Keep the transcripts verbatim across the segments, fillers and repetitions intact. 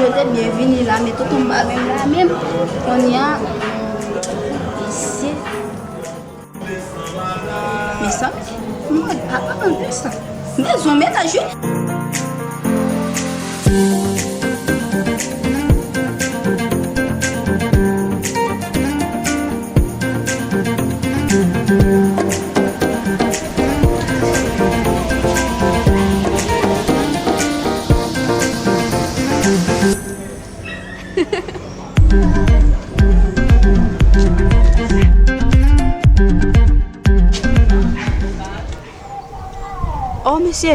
Te byen vini la, men tonton m pa menm la menm. Kounye a, mesye. Men sa, m wè papa anplis la. M bezwen mennaj, wi. Oh, mesye!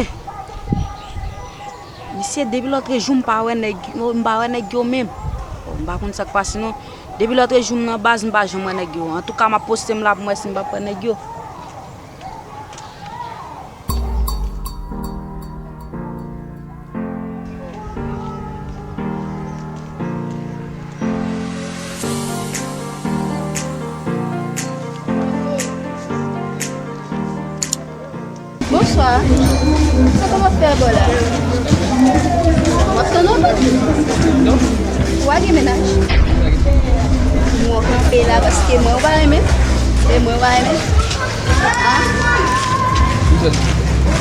Mesye, depi lòtrejou m pa wè nèg yo, m pa wè nèg yo menm. Oh, m pa konn sa k pase non. Depi lòtrejou m nan baz, m pa janm wè nèg yo. Antouka, m ap poste m la pou m wè si m p ap wè nèg yo. Bonswa. Sa kòman fè bò la? W ap tann yon lòt? Non. Ou a gen mennaj? Mwen kanpe la paske mwen ou pa renmen. E mwen ou pa renmen. Ah.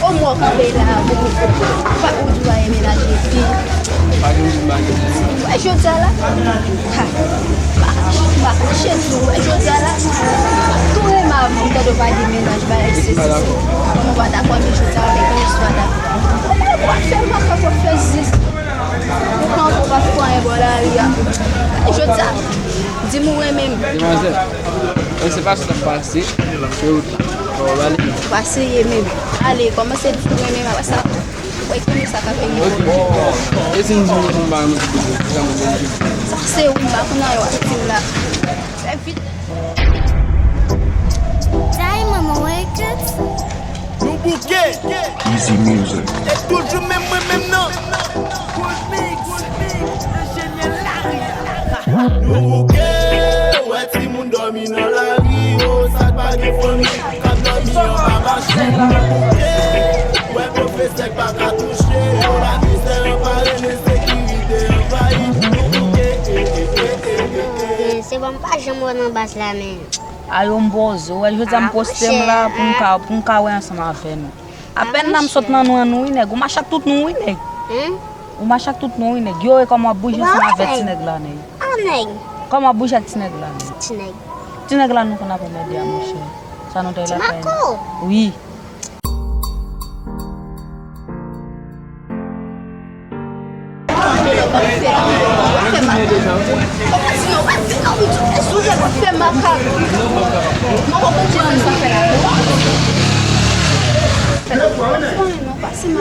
O mwen kanpe la, bon, ou pa ou di w a demenaje epi. Pa gen moun ki pa gen. Wè jodi a la. Ha. Pa, pa, chèz ou, wè jodi a la. Tou renmen avè w, m tande w pa gen mennaj, bagay se, se, se. Mwen pa dakò, men jodi a, avèk yon istwa dakò. Ou pa fè makak, w ap fè zis. Ou kanpe, w pa fè anyen bò lari a. Jodi a, di m ou renmen m. Demwazèl, mwen se pa sa k pase. Se ou ki pa w ale. Pa serye menm. Ale, kòmanse di ou renmen m, apre sa, ou wè ki sa k ap vini. Ok. E si m di w m pa renmen w, ki sa m di w? Sa se ou, m pa konn anyen w ap di m la. Fè vit. Diamond Records. Nou bouke. Easy Music. E toujou menm mwen menm nan. Good mix, good mix, enjenyè lari. Nou bouke, wè timoun dòmi nan lari, yo, sa k pa gen fanmi, k ap dòmi anba machin. Nou bouke, wè pwofesè k pa ka touche, yo, lamizè anpare, ensekirite anvayi. Nou bouke, eh, eh, eh, eh, eh, eh. Se bon, m pa janm wè nan baz la, men. Ayo, m poze w. Wè, jodi a m poste m la pou m ka, pou m ka wè ansanm avè nou. Apèn nan m sot nan nou an nou, wi, nèg. Ou mache ak tout nou, wi, nèg. Ou mache ak tout nou, wi, nèg. Yo, e kòman w ap bouje ansanm avè ti nèg la, nèg? Ah, nèg. Kòman w ap bouje ak ti nèg la, nèg? Ti nèg. Ti nèg la nou konn ap anmède a, monchè. Sa nou te lakay nou. Wi. Pase m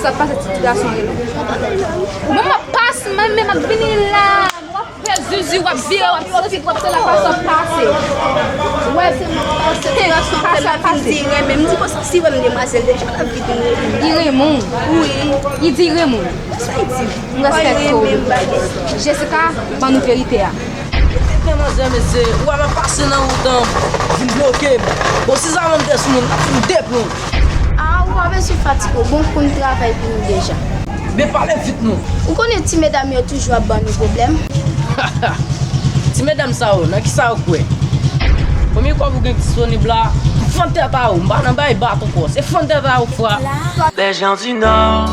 ap pase ti gason yo. Mwen m ap pase, mwen menm ap vini la. Fè zuzu, w ap vire, w ap soti, w ap soti, w ap soti, w ap pase. Wè, se pase, pase, pase. Di renmen m, di konsa, si wè m demwazèl deja, l ap vide m. Li renmen w? Wi. Li di renmen w? Sa l di? M respèkte w. Jessica, ban nou verite a. Demwazèl, mesye, ou wè m ap pase nan wout lan, vin bloke m. Bon, si sa menm te sou nou, m t ap fin deplon. Ah, ou pa bezwen fatige w, bon, konn travay pou nou deja. Men pale vit non. Ou konnen ti medam yo toujou ap ban nou pwoblèm. Ti medam sa yo, nan kisa yo kwè? Premye kòb ou gen disponib la, fann tèt a ou, m pa nan bay bat ankò, se fann tèt a ou fwa. Les gens du Nord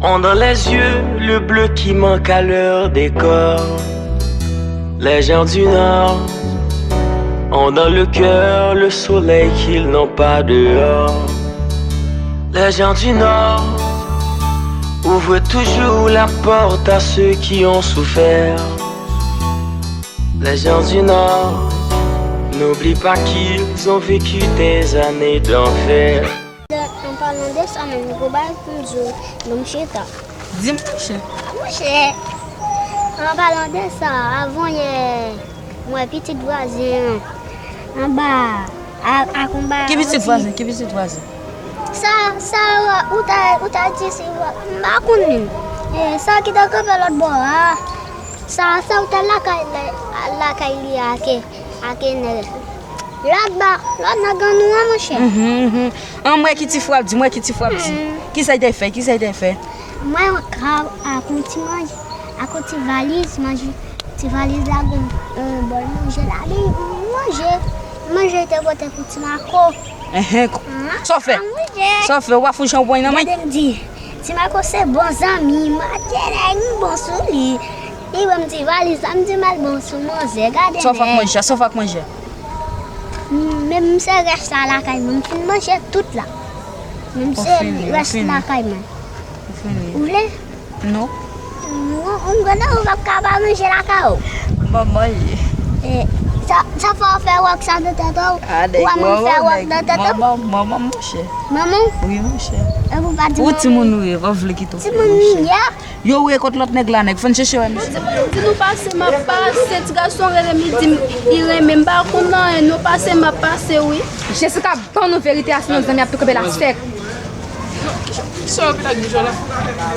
ont dans les yeux le bleu qui manque à leur décor. Les gens du Nord ont dans le cœur le soleil qu'ils n'ont pas dehors. Les gens du Nord ouvrent toujours la porte à ceux qui ont souffert. Les gens du Nord n'oublient pas qu'ils ont vécu des années d'enfer. An palan de sa menm, gwo bagay pou m di w, bon, m chita. Di m, monchè. Monchè, an palan de sa, avan yè, m wè pitit vwazen an, anba a, ak yon ba-, ki pitit vwazen? Ki pitit vwazen? Sa, sa, ou ta, ou ta di se, m pa konnen. E, sa ki te kanpe lòt bò a. Sa, sa ou te lakay, lakay li a ke, a ke nèg. Lòt ba, lòt nan gang nou an, monchè. Mhm, mhm. An, m wè ki ti frè ap di, m wè ki ti frè ap di. Mhm. Kisa l te fè, kisa l te fè? Mwen ka ak yon ti manje, ak yon ti valiz, manje, ti valiz la gen, euh, bòl manje ladan, manje, manje te pote pou ti Mako. Enhen, ko-, sa w fè? Sa w fè? Ou pa fout jan w pran nan men? Gade m di, ti Mako se bon zanmi m, atè nèg m bon sou li. Li ban m ti valiz la, m di m al bon sou manzè, gade nèg. Sa w fè ak manje a? Sa w fè ak manje a? Menm se rès la lakay mwen, m fin manje tout la. Menm se rès lakay mwen. Ou vle? Non. Ou, ou konnen ou p ap ka pa manje lakay ou. Manman ye. E, sa, sa fè w fè wòk sa nan tèt ou? Ou wè mwen fè wòk nan tèt ou? Manman, manman, monchè. Manman? Wi, monchè. Epi w pa di manman. Ou timoun ou ye, pa vle kite w. Timoun m ye. Yo, ou ye kot lòt nèg la, nèg? Fò n chèche wè misye. Timoun, di nou pase, m ap pase. Ti gason rele m, li di m, li renmen m. M pa konn anyen, nou pase, m ap pase, wi. Jessica, ban nou verite a, sinon zanmi ap tou kanpe la sèk. Sa w ap di jodi a?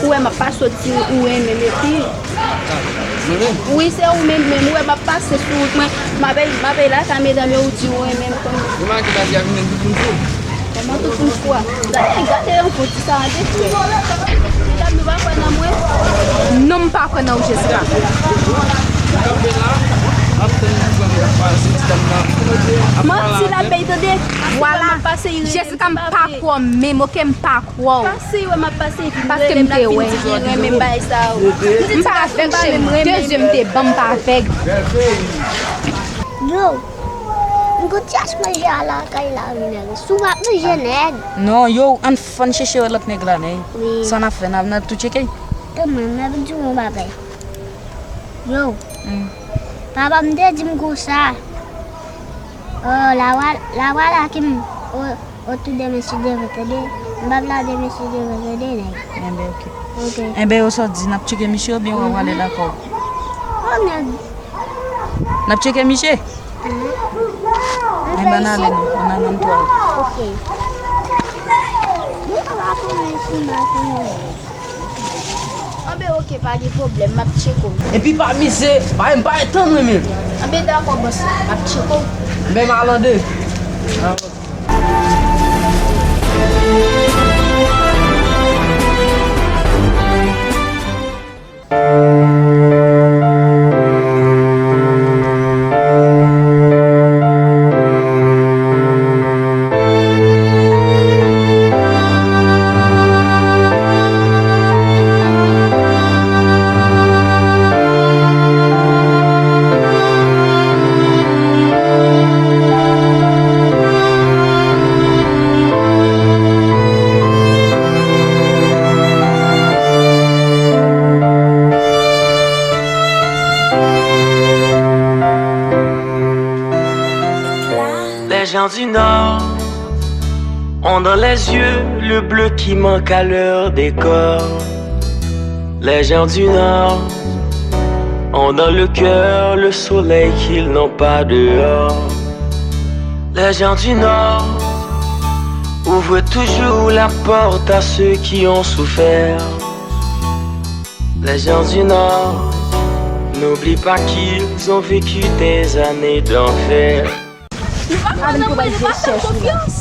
Ou wè m ap pase, w di ou renmen m epi. Wi, se ou menm, menm. Ou wè m ap pase sou wout mwen. M ap, m ap lakay medam yo, ou di ou renmen m konn. Ou make ta di a vin tout moun fou. Kòman tout moun fou a? Gade, gade yon fou ti sa an de frè. Medam, nou pa kwè nan mwen? Non, m pa kwè nan ou, Jessica. Manti l ap bay, tande. Vwala. Jessica, m pa kwè w menm, oke, m pa kwè w. Pase, wè m ap pase, epi paske m te wè. M pa avèg, cheri, de zye m te ban, m pa avèg. Yo, m konn chache manje a lakay la wi, nèg. Si w ap manje, nèg. Non, yo, ann, fò n chèche wè lòt nèg la, nèg. Wi. Sa n ap fè, n ap, n ap tou tcheke? Tann mwen, m ap di w yon bagay. Yo. Hmm. Papa m te di m konsa. Oh, la wa, la wa la ki m, oh, oh, tou demen si Dye vle, tande. M p ap la demen si Dye vle, tande, nèg. Enben, oke. Oke. Enben, yo sa w di, n ap tcheke misye oubyen w ap ale lakay w? Oh, nèg. N ap tcheke misye? Mhm. Enben, ann ale, non. Ann ale, ann tou ale. Oke. Mwen pa konnen si m ap fè yon Anben, oke, pa gen pwoblèm, m ap tcheke w. Epi pa mize, pa, m pa tann mwen menm. Anben, dakò, bòs la, m ap tcheke w. Anben, m al andedan. Les gens du Nord ont dans les yeux le bleu qui manque à leur décor. Les gens du Nord ont dans le cœur le soleil qu'ils n'ont pas dehors. Les gens du Nord ouvrent toujours la porte à ceux qui ont souffert. Les gens du Nord n'oublient pas qu'ils ont vécu des années d'enfer. Nou pa konnen mwen, nou pa fè m konfyans.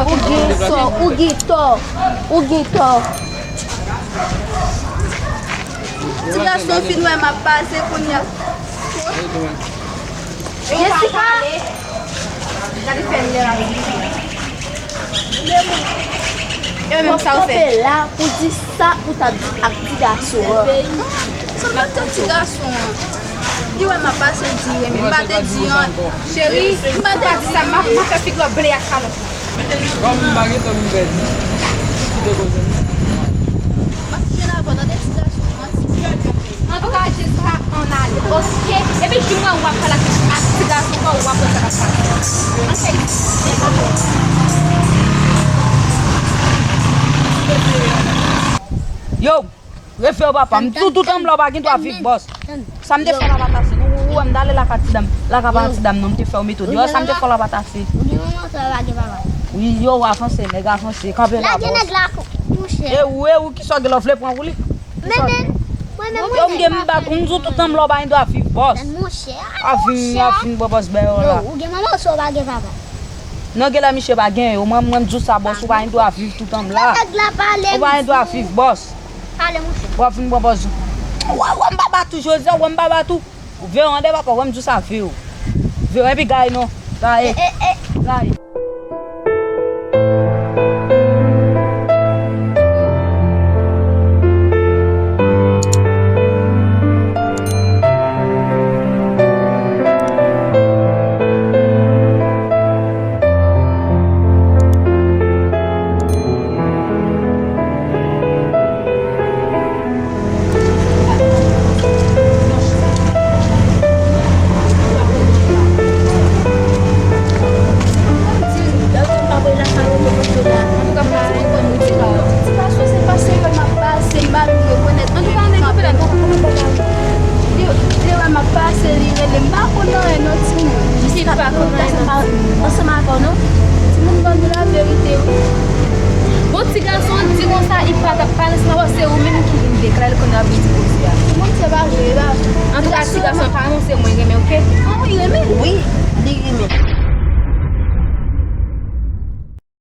Ou gen tò, ou gen tò, ou gen tò. Ti gason fin wè m ap pase kounye a. Jessica! Gade fè m lè la. Yo menm sa w fè? Ou kanpe la pou di sa ou t ap di ak ti gason an. Sa w t ap di ak ti gason an? Li wè m ap pase, l di renmen m. M pa te di an. Cheri, m pa te di sa, m ap, m ap fè figi w ble ak kalòt la. Kòm m pa gen tan pou m pèdi, kite koze m. M ap jwenn avè w, tande ti gason an. Antouka, Jessica, ann ale. Oke? Epi jou mwen wè w ap pale ak ti gason pa w, w ap wè sa k ap pase. Ann fè li. Yo, refè w papa. M di w toutan m la w pa gen dwa viv, bòs. Sa m te fè w la pa t ase. Nou, ou wè m t ale lakay ti dam, lakay pa ti dam nan, m te fè w mete w deyò. Sa m te fè w la pa t ase. Ou gen manman sa w pa gen papa. Wi, yo, avanse, nèg, avanse. Kanpe la, bòs. Lage nèg la, monchè. E ou, e ou, kisa w gen la w vle pran pou li? Men, men, mwen menm, yo, m gen m bat ou, m di w toutan m la w pa gen dwa viv, bòs. Monchè, a vin, monchè. A vin, bò bòs, bè yo la. Yo, ou gen manman, sa w pa gen papa. Non, genlè misye pa gen yo. Mwen, mwen, m di w sa, bòs, ou pa gen dwa viv toutan m la. Ou pa gen dwa viv, bòs. Pale, monchè. W ap vin pran pòz ou. Wè, wè, m pa bat ou, Jozè, wè, m pa bat ou. Veyo an de papa, wè, m di w sa, veyo. Veyo, epi gaye non. Gaye. Gaye. Li wè m ap pase, li rele m, pa konn anyen non, timoun. Misye pa konn anyen non, timoun.